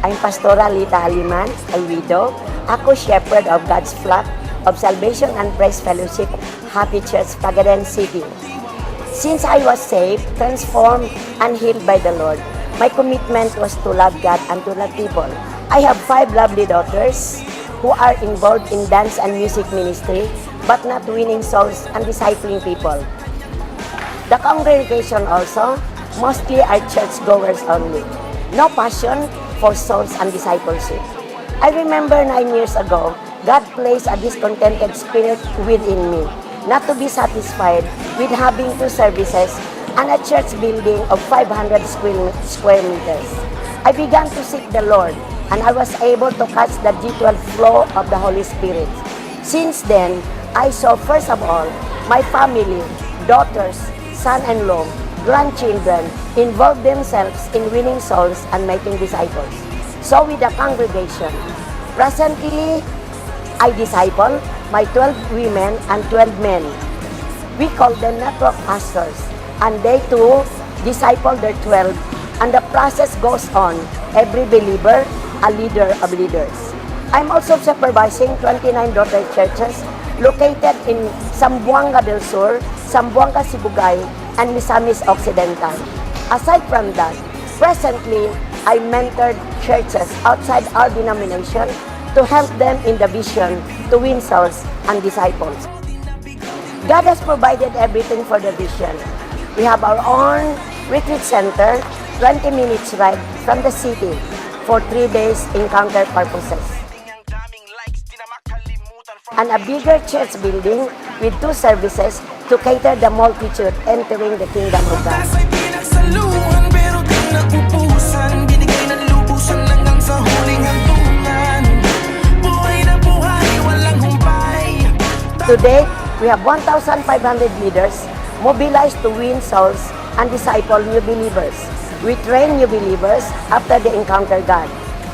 I'm Pastora Lita Aliman, a widow. Ako shepherd of God's flock of Salvation and Praise Fellowship, Happy Church, Pagaden City. Since I was saved, transformed, and healed by the Lord, my commitment was to love God and to love people. I have five lovely daughters who are involved in dance and music ministry, but not winning souls and discipling people. The congregation also mostly are churchgoers only. No passion for souls and discipleship. I remember 9 years ago, God placed a discontented spirit within me, not to be satisfied with having two services and a church building of 500 square meters. I began to seek the Lord and I was able to catch the G12 flow of the Holy Spirit. Since then, I saw first of all my family, daughters, son-in-law, grandchildren involve themselves in winning souls and making disciples. So with the congregation, presently, I disciple my 12 women and 12 men. We call them network pastors, and they too disciple their 12, and the process goes on. Every believer, a leader of leaders. I'm also supervising 29 daughter churches located in Zamboanga del Sur, Zamboanga Sibugay, and Misamis Occidental. Aside from that, presently, I mentored churches outside our denomination to help them in the vision to win souls and disciples. God has provided everything for the vision. We have our own retreat center, 20 minutes ride from the city for 3 days encounter purposes. And a bigger church building with two services to cater the multitude entering the kingdom of God. Tasa'y pinagsaluhan pero di naubusan. Binigay ng lubusan hanggang sa huling hantungan. Buhay na buhay, walang humpay. Today, we have 1,500 leaders mobilized to win souls and disciple new believers. We train new believers after they encounter God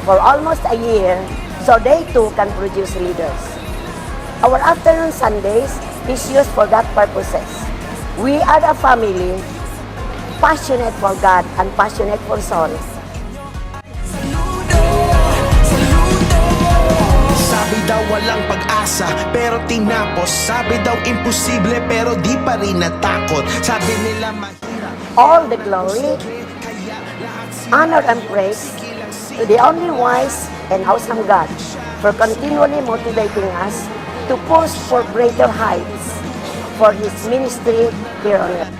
for almost a year so they too can produce leaders. Our afternoon Sundays is used for that purposes. We are a family passionate for God and passionate for souls. Saludo, saludo. Sabi daw walang pag-asa pero tinapos. Sabi daw imposible pero di pa rin natakot. Sabi nila mahirap All the glory, kaya lahat honor and praise to the only wise and awesome God for continually motivating us to push for greater heights for His ministry here on earth.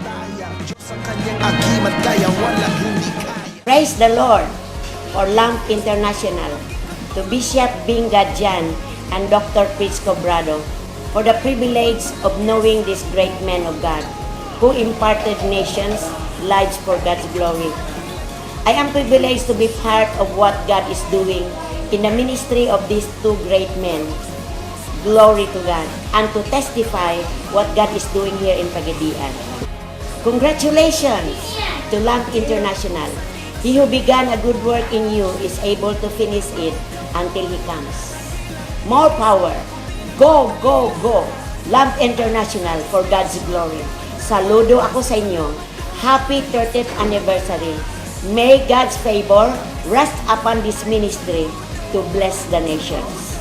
Diyos ang kanyang agimat kaya walang hindi kaya. Praise the Lord for LAMP International, to Bishop Binga Jan and Dr. Fritz Cobrado for the privilege of knowing these great men of God who imparted nations' lives for God's glory. I am privileged to be part of what God is doing in the ministry of these two great men. Glory to God, and to testify what God is doing here in Pagadian. Congratulations to LAMP International. He who began a good work in you is able to finish it until He comes. More power. Go, go, go. LAMP International for God's glory. Saludo ako sa inyo. Happy 30th anniversary. May God's favor rest upon this ministry to bless the nations.